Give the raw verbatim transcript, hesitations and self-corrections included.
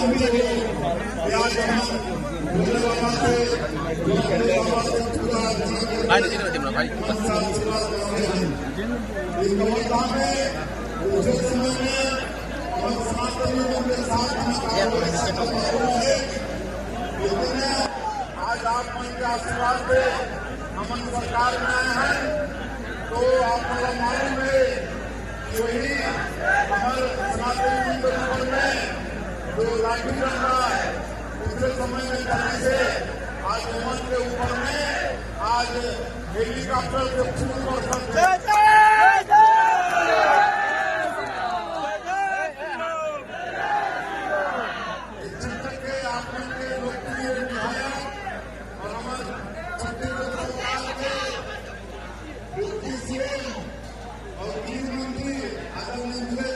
आज हम भोले बाबा से, भोले बाबा से पूरा भाई, नहीं, नहीं, नहीं, भाई। इस अवस्था में, उस समय में हम सनातनी के साथ में काम करने वाले हैं। लेकिन आज आप मन के आशीर्वाद से हमन सरकार में आए हैं, तो आप लोग मालूम है कि वही हमारे सनातनी के ऊपर में जो लाठी डंडा है, पिछले समय में करने से आज ओमन के ऊपर में आज हेलीकॉप्टर से फूल बरसात छत्तीसगढ़ के आप मन के लोकप्रिय विधायक और हमारे छत्तीसगढ़ सरकार के डिप्टी सीएम और गृह मंत्री आदरणीय विजय